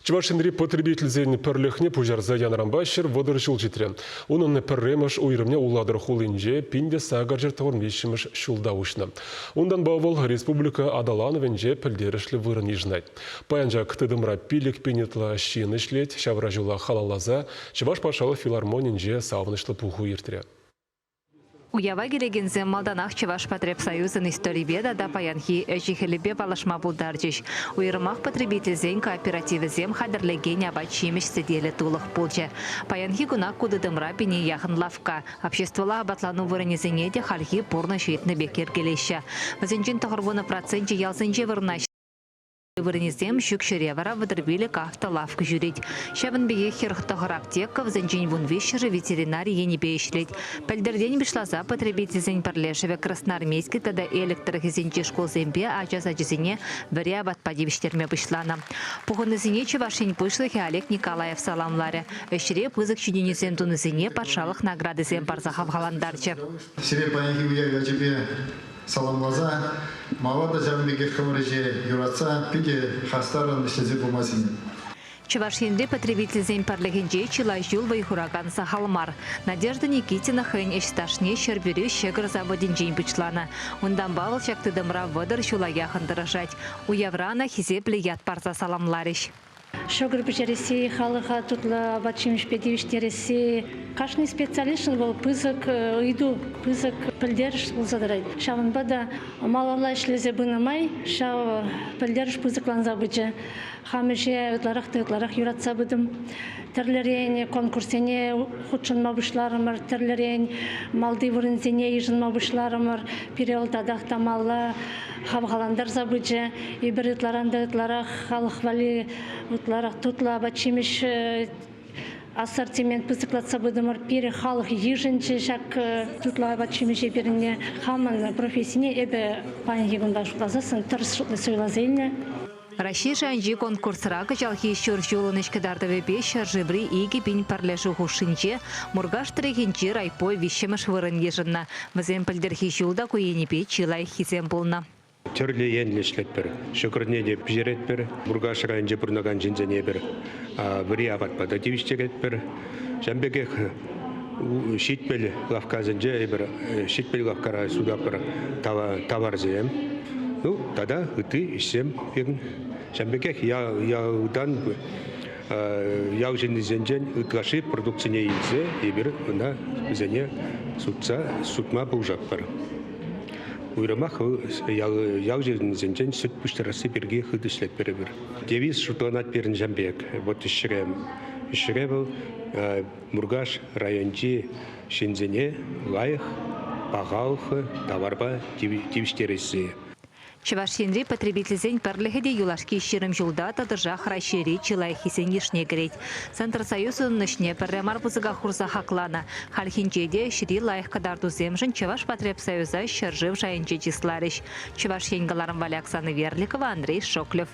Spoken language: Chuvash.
Чӑваш Енри потребительсен пӗрлӗхне пуҫарса янӑранпа 130 ҫул ҫитрӗ. Унӑн пӗрремӗш уйрӑмне Улатӑр хулинче 1893 ҫулта уҫнӑ. Унтанпа вӑл республика аталанӑвӗнче пӗлтерӗшлӗ вырӑн йышӑнать. Паян ҫак тытӑмра 5000 ытла ҫын ӗҫлет. Ҫавра ҫула халалласа Чӑваш патшалӑх филармонинче савӑнӑҫлӑ пуху иртрӗ. Уява килекенсем малтанах Чӑваш потребсоюзӑн историпе тата паянхи ӗҫӗ-хӗлӗпе паллашма пултарчӗҫ. Уйрӑмах потребительсен кооперативӗсем хатӗрлекен апат-ҫимӗҫ сӗтелӗ тулӑх пулчӗ. Паянхи куна ку тытӑмра пине яхӑн лавкка, обществӑлла апатлану вырӑнӗсене те хальхи пурнӑҫ ыйтнӑ пек йӗркелеҫҫӗ. Вӗсенчен 90 проценчӗ ялсенче вырнаҫнӑ. Вырӑнӗсем ҫук ҫӗре вара 35 автолавка ҫӳрет. Ҫавӑн пекех 49 аптека, вӗсенчен 13-шӗ ветеринари енӗпе ӗҫлет. Пӗлтӗртен пуҫласа потребительсен пӗрлешӗвӗ Красноармейски тата Элӗк тӑрӑхӗсенчи шкулсемпе ача сачӗсене вӗри апатпа тивӗҫтерме пуҫланӑ. Пухӑннисене Чӑваш Ен Пуҫлӑхӗ Олег Николаев саламларӗ. Ӗҫре пысӑк ҫитӗнӳсем тунисене патшалӑх наградисем парса хавхалантарчӗ. Сире паянхи уяв ячӗпе саламласа, мала та ҫавӑн пекех хӑвӑр ӗҫе юратса питӗ хастаррӑн ӗҫлесе пыма сӗнетӗп. Чӑваш Енри потребительсен пӗрлӗхӗнче чылай ҫул вӑй хуракан сахал мар. Надежда Никитина хӑйӗн ӗҫ стажне Ҫӗрпӳри ҫӑкӑр заводӗнчен пуҫланӑ. Унтанпа вӑл ҫак тытӑмра 30 ҫула яхӑн тӑрӑшать. Уявра ӑна хисеплӗ ят парса саламларӗҫ. Ҫӑкӑр пӗҫересси, халӑха тутлӑ апат-ҫимӗҫпе тивӗҫтересси кашни специалистшӑн вӑл пысӑк ыйту, пысӑк пӗлтерӗш пулса тӑрать. Ҫавӑнпа та малалла ӗҫлесе пынӑ май ҫав пӗлтерӗш пысӑкланса пычӗ. Хам ӗҫе ытларах та ытларах юратса пытӑм. Тӗрлӗрен конкурссене хутшӑнма пуҫларӑмӑр, тӗрлӗрен малти вырӑнсене йышӑнма пуҫларӑмӑр. Пире вӑл татах та малла хавхалантарса пычӗ. Эпир ытларан та ытларах халӑх валли ытларах тутлӑ апат-ҫимӗҫ ассортимент пысӑклатса пытӑмӑр. Пире халӑх йышӑнчӗ ҫак тутлӑ апат-ҫимӗҫе пирӗнне. Хамӑн профессине эпӗ паянхи кунпа шутласассӑн тӗрӗс суйласа илнӗ. Раҫҫей шайӗнчи конкурсра кӑҫалхи ҫур ҫулӑн ӗҫ кӑтартӑвӗпе ҫӗршыври 2000 пӗрлешӳ хушшинче Муркаш тӑрӑхӗнчи райпо виҫҫӗмӗш вырӑн йышӑннӑ. Вӗсем пӗлтӗрхи ҫул та ку енӗпе чи лайӑххисем пулнӑ. Тӗрлӗ енлӗ ӗҫлетпӗр. Ҫӑкӑрне те пӗҫеретпӗр. Муркаш районӗнче пурӑнакан ҫынсене эпир вӗри апатпа та тивӗҫтеретпӗр. Ҫавӑн пекех 70 лавккасенче эпир 70 лавккара сутатпӑр таварсем. Ну, тата ытти ӗҫсем пирӗн. Ҫавӑн пекех ялтан ял ҫыннисенчен ытлашши продукцине илсе эпир ӑна вӗсене сутса сутма пулӑшатпӑр. Уйрӑмах ял ҫыннисенчен сӗт пуҫтарасси пирки хытӑ ӗҫлетпӗр эпир. Девиз шутланать пирӗн ҫам пек. Вот ӗҫре. Ӗҫре вӑл Муркаш районӗнчи ҫынсене лайӑх, пахалӑхлӑ таварпа тивӗҫтересси. Чӑваш Енри потребительсен пӗрлӗхӗ те юлашки 20 ҫулта тӑтӑшах Раҫҫейри чи лайӑххисен йышне кӗрет. Центрсоюзӑн ӗҫне пӗрре мар пысӑка хурса хакланӑ. Хальхинче те ӗҫри лайӑх кӑтартусемшӗн Чӑвашпотребсоюза ҫӗршыв шайӗнче чысларӗҫ. Чӑваш Ен кӑларӑм валли Оксана Верликова, Андрей Шоклев.